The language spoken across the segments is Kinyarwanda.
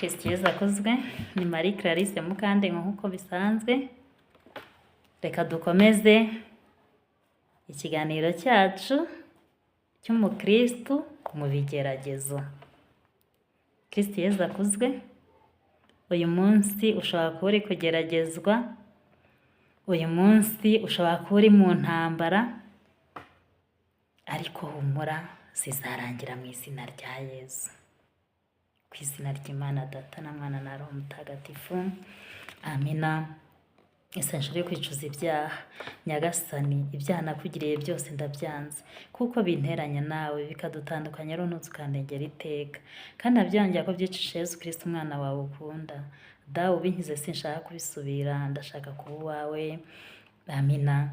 Kristo Yezu akuzwe. Ni Marie Clarisse Mukandengo nk'uko bisanzwe. Reka dukomeze ikiganiro cyacu cy'umukristu mu bigeragezo. Kristo Yezu akuzwe. Uyu munsi ushobora kuba uri kugeragezwa, uyu munsi ushobora kuba uri mu ntambara, ariko humura, zizarangira mu izina rya Yezu. Ku izina ry'Imana Data na Mwana na Roho Mutagatifu. Amina. Isengesho ryo kwicuza ibyaha. Nyagasani, ibyaha nakugiriye byose ndabyanze, kuko binteranya nawe, bikadutandukanya, rero ukandengera iteka. Kandi nabyangira ko byicisha Yezu Kristo umwana wawe ukunda. Dawe, ubinkize, sinshaka kubisubira, ndashaka kuba uwawe. Amina.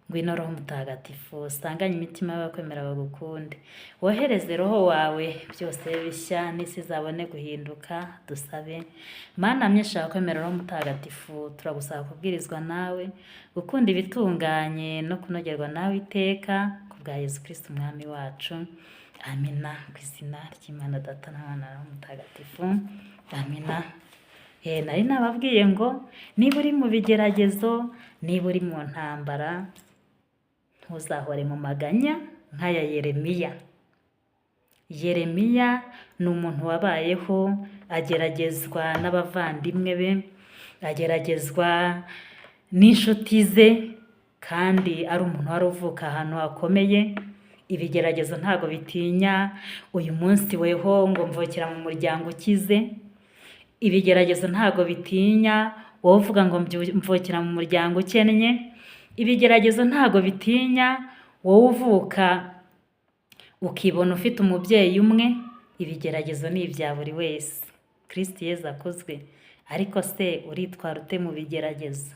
Ngwino Roho Mutagatifu, usanganye imitima y'abakwemera bagukunde. Wohereze Roho wawe, byose bishya, n'isi izabone guhinduka. Dusabe. Mana myinshi kwemera Roho Mutagatifu, turagusaba kubwirizwa nawe, gukunda ibitunganye no kunogerwa nawe iteka, ku bwa Yezu Kristo Umwami wacu. Amina. Ku izina ry'Imana Data na Mwana na Roho Mutagatifu. Amina. Nari nababwiye ngo niba uri mu bigeragezo, niba uri mu ntambara, ntuzahore mu maganya nk'aya Yeremiya. Yeremiya ni umuntu wabayeho ageragezwa n'abavandimwe be, ageragezwa n'inshuti ze, kandi ari umuntu wari uvuka ahantu hakomeye. Ibigeragezo ntabwo bitinya uyu munsi weho ngo mvukira mu muryango ukize. Ibigeragezo ntabwo bitinya wowe uvuga ngo mvukira mu muryango ukennye. Ibigeragezo ntabwo bitinya wowe uvuka ukibona ufite umubyeyi umwe. Ibigeragezo ni ibya buri wese. Kristo Yezu akuzwe. Ariko se uritwara ute mu bigeragezo?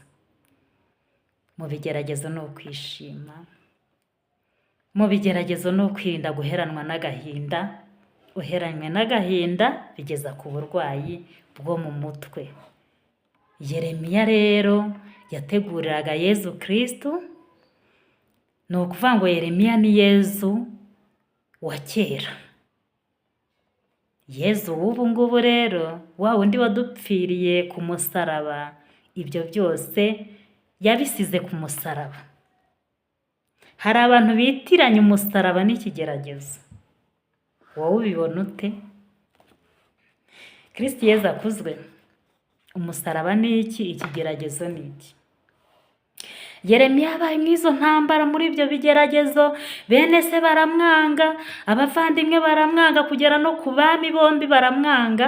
Mu bigeragezo ni ukwishima, mu bigeragezo ni ukwirinda guheranwa n'agahinda. Uheranywe n'agahinda bigeza ku burwayi bwo mu mutwe. Yeremiya rero yateguriraga Yezu Kristo. Ni ukuvuga ngo Yeremiya ni Yezu wa kera. Yezu w'ubu ngubu rero, wa wundi wadupfiriye ku musaraba, ibyo byose yabisize ku musaraba. Hari abantu bitiranya umusaraba n'ikigeragezo. Wowe ubibona ute? Kristo Yezu akuzwe. Umusaraba ni iki? Ikigeragezo ni iki? Yeremiya yabaye muri izo ntambara, muri ibyo bigeragezo. Bene se baramwanga, abavandimwe baramwanga, kugera no ku bami bombi baramwanga.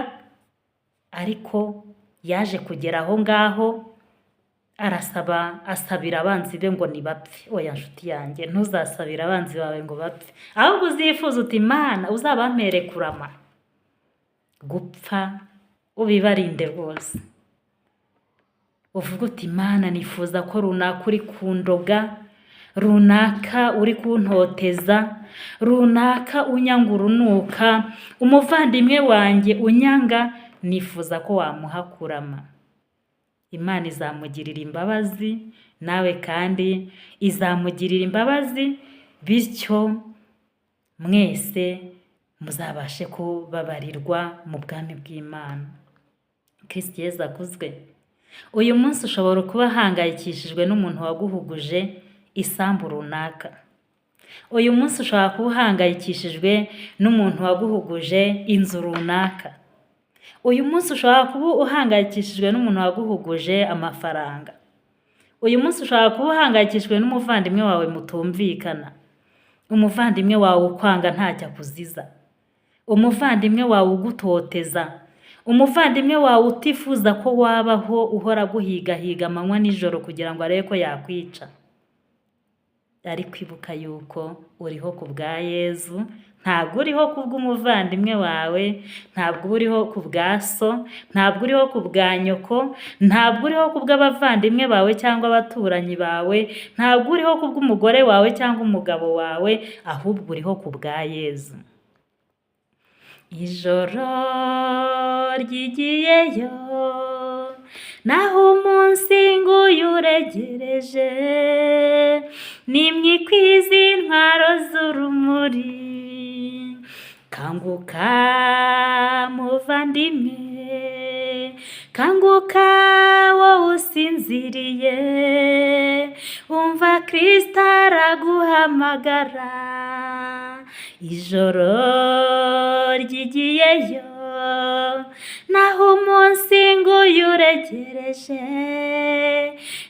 Ariko yaje kugera aho ngaho arasaba, asabira abanzi be ngo nibapfe. Oya nshuti yanjye, ntuzasabire abanzi bawe ngo bapfe, ahubwo uzifuza uti: "Imana uzabampere kurama." Gupfa ubibarinde rwose. Uvuga uti: "Imana, nifuza ko runaka uri kundoga, runaka uri kuntoteza, runaka unyanga urunuka, umuvandimwe wanjye unyanga, nifuza ko wamuha kurama." Imana izamugirira imbabazi, nawe kandi izamugirira imbabazi, bityo mwese muzabashe kubabarirwa mu bwami bw'Imana. Kristo Yezu akuzwe. Uyu munsi ushobora kuba ahangayikishijwe n'umuntu waguhuguje isambu runaka. Uyu munsi ushobora kuba uhangayikishijwe n'umuntu waguhuguje inzu runaka. Uyu munsi ushobora kuba uhangayikishijwe n'umuntu waguhuguje amafaranga. Uyu munsi ushobora kuba uhangayikishijwe n'umuvandimwe wawe mutumvikana, umuvandimwe wawe ukwanga ntacyo akuziza, umuvandimwe wawe ugutoteza, umuvandimwe wawe utifuza ko wabaho, uhora aguhigahiga amanywa nijoro kugira ngo arebe ko yakwica. Ariko ibuka yuko uriho ku bwa Yezu, ntabwo uriho ku bw'umuvandimwe wawe, ntabwo uriho ku bwa so, ntabwo uriho ku bwa nyoko, ntabwo uriho ku bw'abavandimwe bawe cyangwa abaturanyi bawe, ntabwo uriho ku bw'umugore wawe cyangwa umugabo wawe, ahubwo uriho ku bwa Yezu. Ijoro ryigiyeyo, naho umunsi nguyu uregereje. Nimwikwize intwaro z'urumuri. Kanguka muvandimwe. Kanguka wowe usinziriye, umva Kristo araguhamagara. Ijoro ryigiyeyo, naho umunsi nguyu uregereje.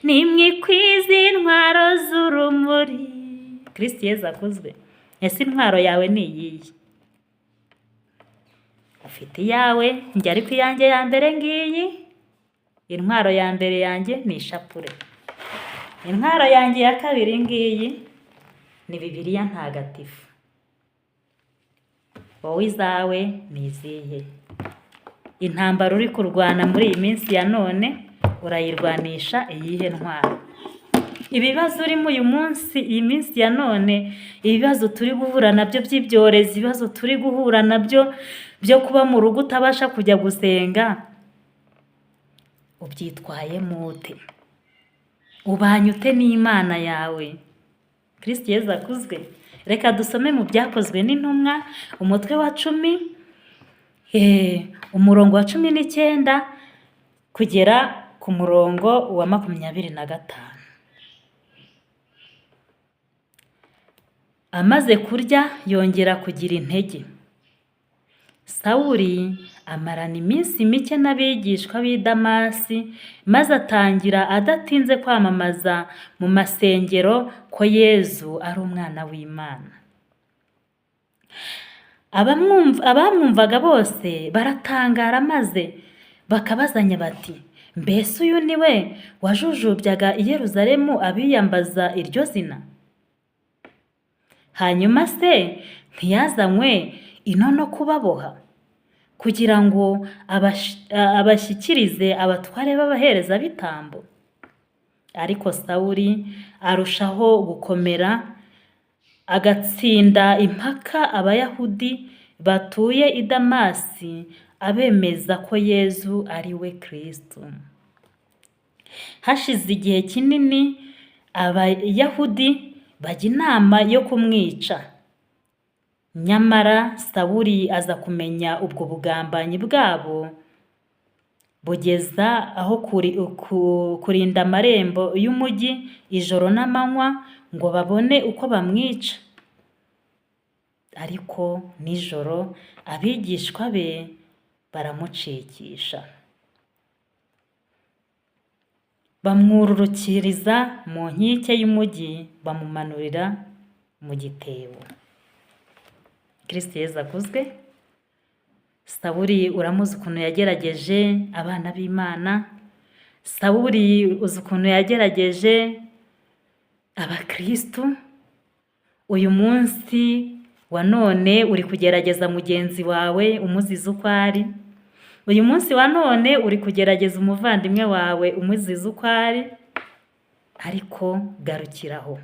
Nimwikwize intwaro z'urumuri. Kristo Yezu akuzwe. Ese intwaro yawe ni iyihe? Ufite iyawe, njye ariko iyanjye ya mbere ngiyi. Intwaro ya mbere yanjye ni ishapure. Intwaro yanjye ya kabiri ngiyi ni Bibiliya ntagatifu. Wowe izawe ni izihe? Intambara uri kurwana muri iyi minsi ya none urayirwanisha iyihe ntwaro? Ibibazo urimo uyu munsi, iyi minsi ya none, ibibazo turi guhura nabyo by'ibyorezo, ibibazo turi guhura nabyo byo kuba mu rugo utabasha kujya gusenga, ubyitwayemo ute? Ubanye ute n'Imana yawe? Kristo Yezu akuzwe. Reka dusome mu Byakozwe n'Intumwa, umutwe wa 10, umurongo wa 19 kugera ku murongo wa 25. Amaze kurya yongera kugira intege. Sawuli amarana iminsi mike n'abigishwa b'i Damasi, maze atangira adatinze kwamamaza mu masengero ko Yezu ari umwana w'Imana. Abamwumvaga bose baratangara, maze bakabazanya bati: mbese uyu ni we wajujubyaga i Yerusalemu abiyambaza iryo zina? Hanyuma se ntiyazanywe ino no kubaboha, kugira ngo abashyikirize abatware b'abaherezabitambo? Ariko Sawuli arushaho gukomera, agatsinda impaka Abayahudi batuye i Damasi, abemeza ko Yezu ari we Kristo. Hashize igihe kinini Abayahudi bajya inama yo kumwica. Nyamara Sawuli aza kumenya ubwo bugambanyi bwabo, bugeza aho kurinda amarembo y'umujyi ijoro n'amanywa ngo babone uko bamwica. Ariko nijoro abigishwa be baramucikisha, bamwururukiriza mu nkike y'umujyi, bamumanurira mu gitebo. Kristo Yezu akuzwe. Sawuli uramuzi ukuntu yagerageje abana b'Imana. Sawuli uzi ukuntu yagerageje abakristu. Uyu munsi wa none uri kugerageza mugenzi wawe umuziza uko ari. Uyu munsi wa none uri kugerageza umuvandimwe wawe umuziza uko ari, ariko garukiraho.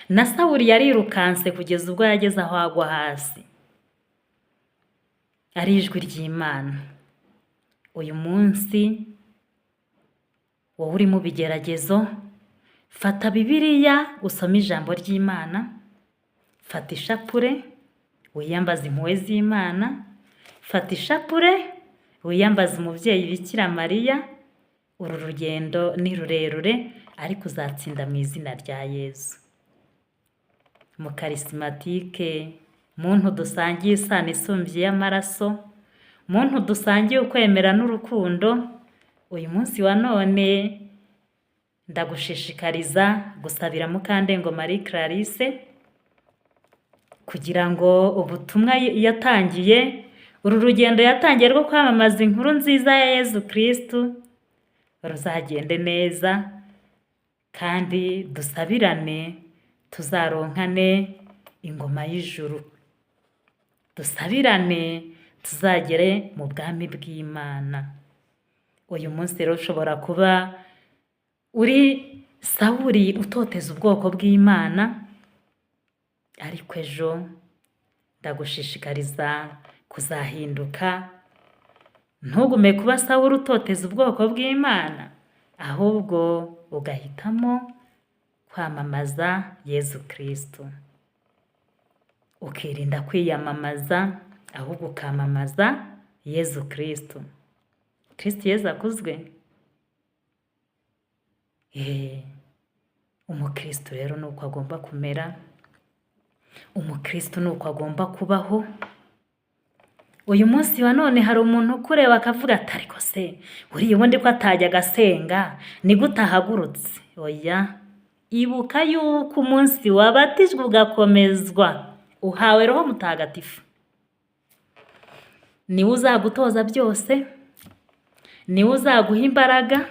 Na Sawuli yarirukanse kugeza ubwo yageze aho agwa hasi, ari ijwi ry'Imana. Uyu munsi wowe uri mu bigeragezo, fata Bibiliya usome ijambo ry'Imana, fata ishapure wiyambaze impuhwe z'Imana, fata ishapure wiyambaze umubyeyi Bikira Mariya. Uru rugendo ni rurerure, ariko uzatsinda mu izina rya Yezu. Mukarisimatike, muntu dusangiye isano isumbye y'amaraso, muntu dusangiye ukwemera n'urukundo, uyu munsi wa none ndagushishikariza gusabira Mukandengo Marie Clarisse, kugira ngo ubutumwa yatangiye, uru rugendo yatangiye rwo kwamamaza inkuru nziza ya Yezu Kristu ruzagende neza, kandi dusabirane tuzaronkane ingoma y'ijuru, dusabirane tuzagere mu bwami bw'Imana. Uyu munsi rero ushobora kuba uri Sawuli utoteza ubwoko bw'Imana, ariko ejo ndagushishikariza kuzahinduka, ntugume kuba Sawuli utoteza ubwoko bw'Imana, ahubwo ugahitamo kwamamaza Yezu Kristu, ukirinda kwiyamamaza, ahubwo ukamamaza Yezu Kristu. Kristu Yezu akuzwe. Umukristu rero ni uko agomba kumera, umukristu ni uko agomba kubaho. Uyu munsi wa none hari umuntu ukureba akavuga ati ariko se uriya ubundi ko atajyaga asenga, ni gute ahagurutse? Oya, ibuka yuko umunsi wabatijwe ugakomezwa uhawe Roho Mutagatifu, niwe uzagutoza byose, niwe uzaguha imbaraga,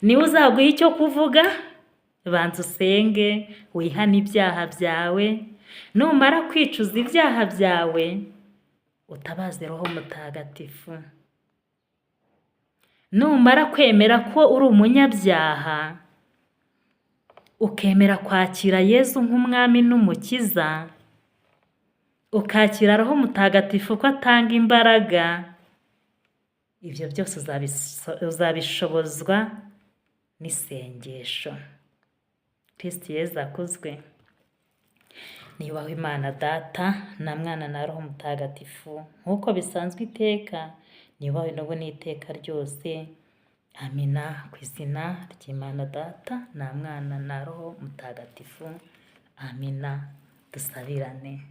niwe uzaguha icyo kuvuga. Banza usenge wihane ibyaha byawe, numara kwicuza ibyaha byawe utabaze Roho Mutagatifu. Numara kwemera ko uri umunyabyaha, ukemera kwakira Yezu nk'umwami n'umukiza, ukakira Roho Mutagatifu ko atanga imbaraga, ibyo byose uzabishobozwa n'isengesho. Kristu Yezu akuzwe. Niyubahwe Imana Data na Mwana na Roho Mutagatifu, nk'uko bisanzwe iteka, niyubahwe n'ubu n'iteka ryose. Amina. Ku izina ry'Imana Data na Mwana na Roho Mutagatifu. Amina. Dusabirane.